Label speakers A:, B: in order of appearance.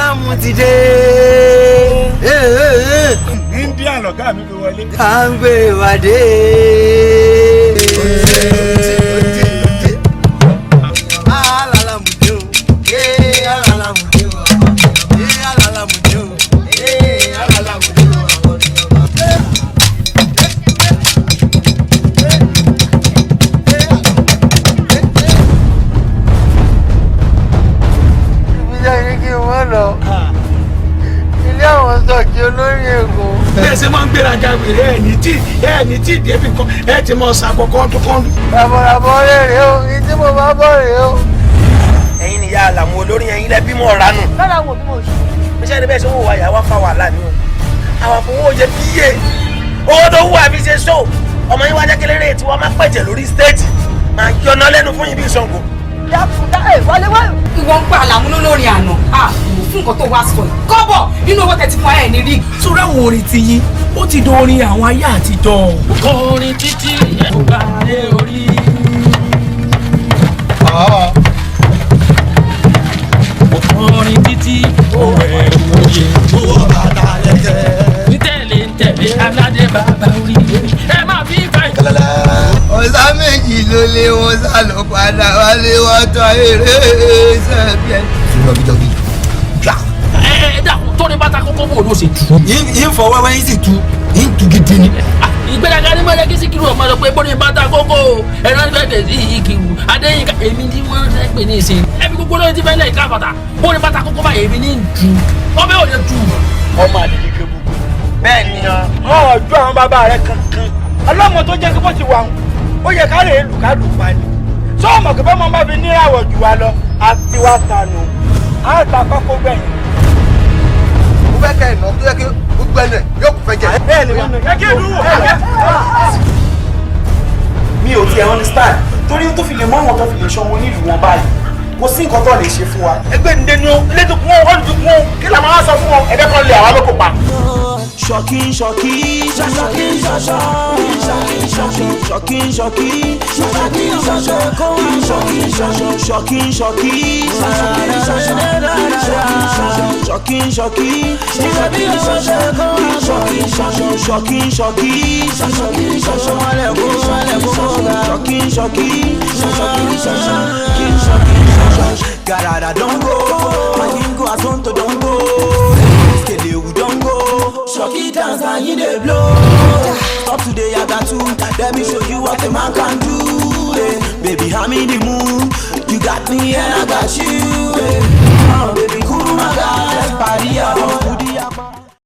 A: Alálàmú ti dé.
B: India lọ̀gá mi fi wọlé.
A: À ń gbé wa dé. Alálàmú dé o. Alálàmú dé o. Alálàmú dé o. Alálàmú dé o. Ibi jẹ́ ní kí wọ́n lọ. Ilé àwọn sọ̀kì olórí Èkó.
B: Bí ẹ ṣe máa ń gbéraga wèrè ẹ̀ ní tí ìdẹ́bì kan ẹ̀ ti mọ̀ ṣàkọ kọ́ńdúkọ́ńdú.
A: Ràbọ̀ràbọ̀ rẹ̀ rèé o, ìdí mo bá bọ̀ rèé o.
C: Ẹ̀yin ni ìyá àlàmú olórin, ẹ̀yin lẹ bímọ ranù.
D: Lára àwọn òbí mo ṣe.
C: Iṣẹ́ ni bẹ́ẹ̀ ṣe ń wò wá ìyá wa fa wàhálà ni o. Àwọn àfọwọ́ jẹ bíyè. Owó tó wù àfi ṣe ṣó. Ọmọ yín wá jẹ́ kéléré tí wọ́n máa pẹ̀jẹ̀ lórí stéèjì. Máa yọná lẹ́nu fún yín bí Ṣàngó.
D: Wọlé wọlé.
E: Ìwọ ń pa àlàmú lólórin àná fún nǹkan tó wá sọ yìí, kọ́bọ̀ nínú owó tẹ̀tí fún ẹ̀ ní rí.
F: Sórí àwọn orin ti yín, ó ti dorin àwọn ayé àtijọ́.
G: Kọrin títí ẹ̀ gbà lé orí. Mo kọrin títí ó rẹ̀ òye.
A: Owó bàtà lẹ́sẹ̀.
G: Ní tẹ̀lé ń tẹ̀lé aládé bàbá orí. Ẹ máa fi fa ìkẹlẹ́lẹ́.
A: Ọ̀sá méjì ló lé wọn sá lọ padà wálé wọ́n tọ́ eré sẹ́ẹ̀bì. Jọgijọgi.
G: Ẹ ẹ dàkún tó ní bàtà kókó bò ló ṣe jù.
A: Yín fọ wẹ́wẹ́, yín sì tu, yín tu gidi ni.
G: Ìgbéraga ní mọ̀lẹ́ kí Síkírù ọmọ lọ pé bó ní bàtà kókó ẹ̀rọ ìfẹ́ sí ìkìrù Adéyínká èmi ní wọ́n fẹ́ pè ní ìsìn. Ẹbí gbogbo lóye ti fẹ́ lẹ̀ káfàtà bó ní bàtà kókó báyìí èmi ní jù ọbẹ̀ ò lè jù.
B: Ọmọ àdìdì kébùkù. Bẹ́ẹ̀ ni ọjọ́ àwọn bàbá rẹ kankan ọlọ́mọ tó jẹ́ kí bó ti wà ń ó yẹ ká lè lù ká lù pa ni. Sọ́ọ̀mọ̀ kí bọ́mọ bá fi níràwọ̀ jù wá lọ àti wá tànù á ta kọ́kọ́ gbẹ̀yìn.
A: Mo fẹ́ kẹ́ ẹ̀ nà tó yẹ kí gbogbo ẹnu ẹ̀ yóò kún fẹ́ jẹ.
B: Bẹ́ẹ̀ ni wọ́n nà kí ìlú wò.
C: Mi ò tiẹ̀ understand torí tó fi lè mọ́ àwọn tó fi lè ṣan wọn nílùú wọn báyìí, kò sí nǹkan tó lè ṣe fún wa. Ẹgbẹ́ ìdílé ni ó ilé tó kún wọn, wọ́n ti kún wọn, kí làwọn á sọ fún wọn, ẹ̀dẹ́ kan lè àwa ló kó pa.
H: Ṣọ̀kí ṣọ̀kí ṣọ̀kí ṣọ̀ṣọ̀ ṣọ̀kí ṣọ̀kí ṣọ̀kí ṣọ̀kí ṣọ̀kí ṣọ̀ṣọ̀ ṣọ̀kí ṣọ̀kí ṣọ̀kí ṣọ̀kí ṣọ̀kí ṣọ̀kí ṣọ̀kí ṣọ̀kí ṣọ̀kí ṣọ̀kí ṣọ̀ṣọ̀. Garada don go, Magingo Asonto don go, Skelewu don go. Shocky dance and you dey blow. Up today I got two. Let me show you what a man can do. Yeah. Baby, I'm in the mood. You got me and I got you. Yeah.